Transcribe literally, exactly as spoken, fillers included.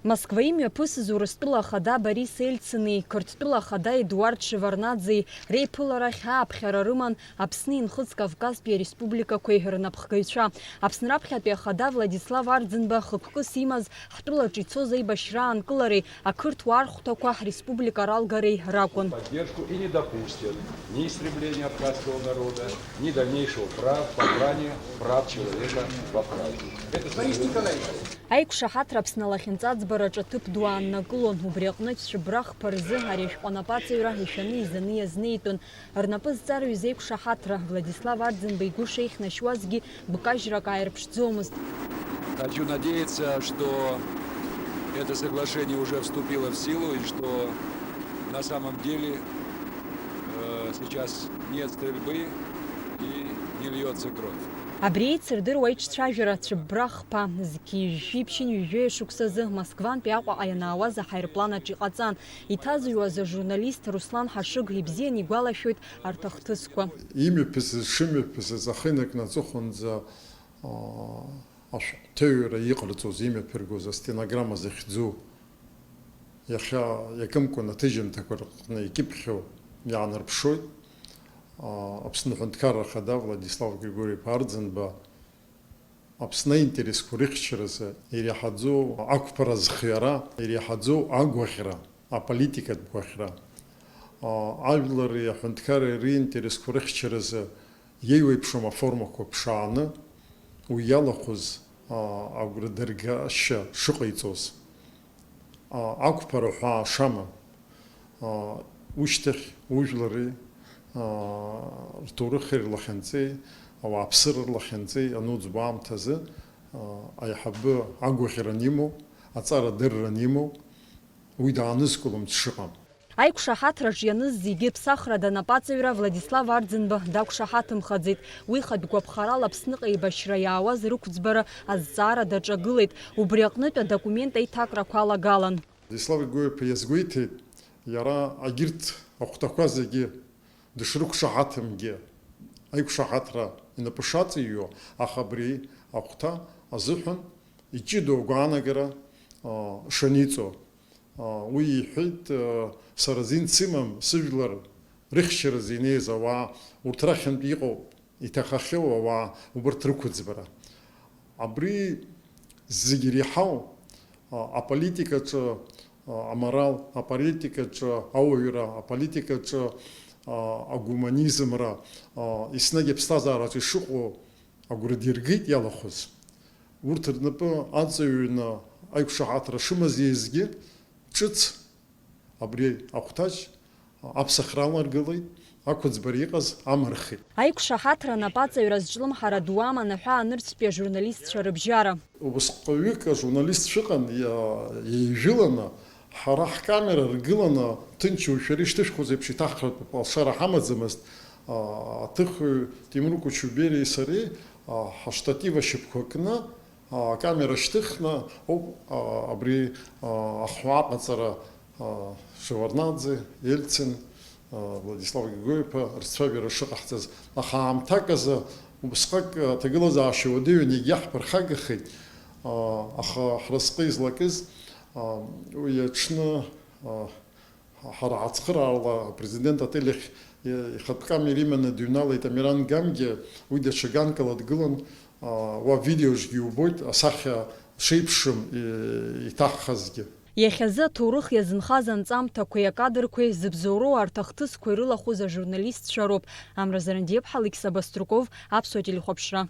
Москва имҩаԥысыз Урыстәыла Ахада Борис Ельцини Қырҭтәыла Ахада Едуард Шеварднаӡеи реиԥыларахь ааԥхьара рыман Аԥсни Нхыҵ Кавказтәи ареспубликақәеи рнапхгаҩцәа. Аԥсны раԥхьатәи Ахада Владислав Арӡынба хықәкыс имаз ҳтәылаҿы ицоз аибашьра аанкылареи ақырҭуа архәҭақәа ҳреспублика ралгареи ракәын. Поддержку и не допустят ни истребления абхазского народа, ни дальнейшего прав, попрания прав человека в Абхазии. Это Борис Николаевич. Аиқәшаҳаҭра Аԥсны алахьынҵа аӡбараҿы аҭыԥ ду ааннакылон, убри аҟнытә цәыббра хԥа рзы ари ашәҟәы анапаҵаҩра ишәаны изаны иазнеитәын. Рнапы зҵарҩыз аиқәшаҳаҭра, Владислав Арӡынба игәы шеихьнашьуазгьы, бкажьрак ааирԥшӡомызт. Хочу надеяться, что это соглашение уже вступило в силу и что на самом деле, э, сейчас нет стрельбы и не льётся кровь. Абри еицырдыруа аиҿцәажәара цәыббра хԥа, зқьи жәшәи ԥшьынҩажәи шықәсазы Москвантәи Аҟәаҟа ианаауаз аҳаирплан аҿы иҟаҵан. Иҭазыҩуаз ажурналист Руслан Ҳашыг ибзианы игәалашәоит арҭ ахҭысқәа. Имҩаԥысыз, шымҩаԥысыз ахы инаркны аҵыхәанӡа, аа, ашәҟәҭыҩра иҟарҵоз, имҩаԥыргоз астенограмма захьӡу, иахьа иакымкәан аҭыжьымҭақәа рҟны икьыԥхьу иаанарԥшуеит. Аа, Аԥсны Аҳәынҭқарра Ахада Владислав Григорьев Арӡынба Аԥсны аинтересқәа рыхьчаразы иреиҳаӡоу ақәԥара зхиара, иреиҳаӡоу агәаӷьра, аполитикатә гәаӷьра, аа, ажәлари аҳәынҭқарреи ринтересқәа рыхьчаразы иеиуеиԥшым аформақәа ԥшааны, уи иалахәыз, аа, агәра дыргашьа шыҟаиҵоз, аа, ақәԥара ҳәаа шамам. Аа, ушьҭахь ужәлари, аа, рҭоурыхи рлахьынҵеи, ауааԥсыра рлахьынҵеи ануӡбо аамҭазы, аа, аиҳабы агәаӷьра анимоу, аҵара адырра анимоу, уи даанызкылом дшыҟам. Аиқәшаҳаҭраҿ ианыз зегьы ԥсахрада анапаҵаҩра Владислав Арӡынба дақәшаҳаҭымхаӡеит. Уи хатә гәаԥхарала Аԥсныҟа еибашьра иаауаз рықәӡбара азҵаара даҿагылеит. Убри аҟнытә адокумент аиҭакрақәа алагалан. Владислав Григорьев-иԥа иазгәеиҭеит, иара агьырҭ ахәҭақәа зегьы дышрықәшаҳаҭымгьы, аиқәшаҳаҭра инапы шаҵаиҩуа, аха абри ахәҭа азыҳәан иҷыдоу агәаанагара, а, шаниҵо. А, уи иҳәеит, а, сара азин сымам сыжәлар рыхьчаразы инеиз ауаа, урҭ рахьынтә иҟоу иҭахахьоу ауаа убарҭ рықәыӡбара. Абри зегь иреиҳау, а, аполитикаҿы, а, аморал, аполитикаҿы ауаҩра, аполитикаҿы, а, агуманизмра, а, еснагь аԥсҭазаараҿы ишыҟоу агәра диргеит иалахәыз. Урҭ рнапы аҵаҩны аиқәшаҳаҭра шымаз еизгьы, ҿыц абри ахәҭаҷ аԥсахра аларгылеит, ақәыӡбара иҟаз амырхит. Аиқәшаҳаҭра анапаҵаҩра зҿлымҳара ду аман аҳәаа нырцәтәи ажурналистцәа рыбжьара. Убысҟаҩык ажурналист шәыҟан, иа-, еижәыланы, ҳара ҳкамера ргыланы, ҭынч ушәара ишҭышәхуаз еиԥш иҭаҳхратәуп, алшара ҳамаӡамызт. А, аҭыхҩы Темур Кучубериеи сареи, а, ҳаштатив ашьапқәа кны, акамера шьҭыхны ауп, а, абри, а, ахәаа аҟаҵара, а, Шеварднаӡе, Ельцин, а, Владислав Григорьев-иԥа рцәажәара шыҟаҳҵаз. Аха аамҭак азы убысҟак, а, аҭагылазаашьа уадаҩын, егьиаҳԥырхагахеит, а, аха ҳразҟы излакыз, а, уи аҽны, а, Ҳара ҳацхыраарала апрезидент отель ахь ихатә камера иманы дыҩналеит Амиран Гамгиа, уи даҽа ганкала дгылан, уа видеожгьы иубоит, асахьа шеиԥшым иҭаҳхазгьы. Иахьазы аҭоурых иазынхаз анҵамҭақәеи акадрқәеи зыбзоуроу арҭ ахҭысқәа ирылахәыз ажурналистцәа роуп. Амра Зарандиаԥҳа, Алықьса Баструков, Аԥсуа телехәаԥшра.